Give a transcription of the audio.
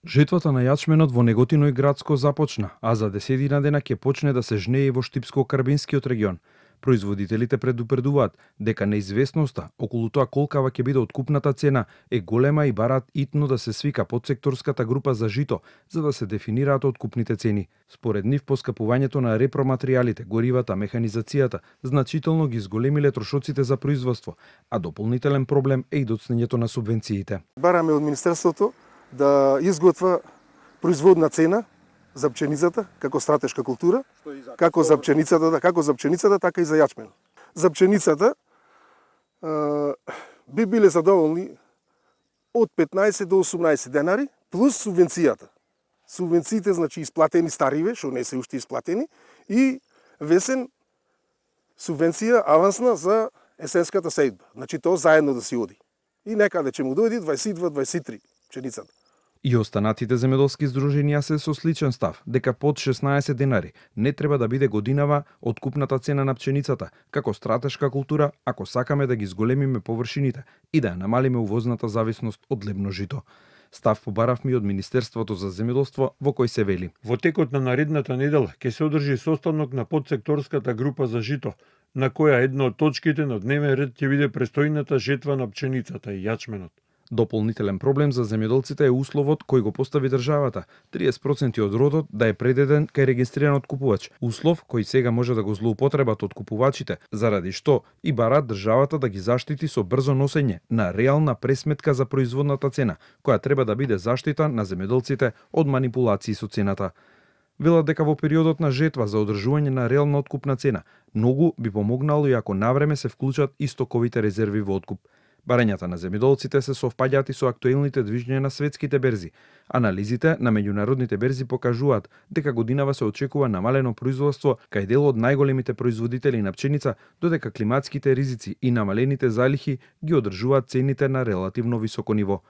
Жетвата на јачменот во Неготино и Градско започна, а за 10 дена ќе почне да се жнее во Штипско-Карбинскиот регион. Производителите предупредуваат дека неизвестноста околу тоа колкава ќе биде откупната цена е голема и бараат итно да се свика подсекторската група за жито за да се дефинираат откупните цени. Според нив поскапувањето на репроматеријалите, горивата, механизацијата значително ги зголемиле трошоците за производство, а дополнителен проблем е и доцнењето на субвенциите. Бараме од Министерството да изготва производна цена за пченицата како стратешка култура, како за пченицата, така и за јачменот. За пченицата би биле задоволни од 15 до 18 денари плюс субвенцијата. Субвенциите значи исплатени стариве, што не се уште исплатени, и весен субвенција авансна за есенската сејдба. Значи тоа заедно да си оди. И некаде ќе му дојде 22-23 пченицата. И останатите земјоделски здруженија се со сличен став, дека под 16 денари не треба да биде годинава откупната цена на пченицата, како стратешка култура, ако сакаме да ги зголемиме површините и да ја намалиме увозната зависност од лебно жито. Став побаравме и од Министерството за земјоделство, во кој се вели: Во текот на наредната недела ќе се одржи состанок на подсекторската група за жито, на која една од точките на дневен ред ќе биде престојната жетва на пченицата и јачменот. Дополнителен проблем за земјоделците е условот кој го постави државата, 30% од родот да е предаден кај регистриран откупувач, услов кој сега може да го злоупотребат откупувачите, заради што и бараат државата да ги заштити со брзо носење на реална пресметка за производната цена, која треба да биде заштита на земјоделците од манипулации со цената. Велат дека во периодот на жетва за одржување на реална откупна цена, многу би помогнало и ако навреме се вклучат и стоковите резерви во откуп. Барањата на земјоделците се совпаѓаат и со актуелните движења на светските берзи. Анализите на меѓународните берзи покажуваат дека годинава се очекува намалено производство кај дел од најголемите производители на пченица, додека климатските ризици и намалените залихи ги одржуваат цените на релативно високо ниво.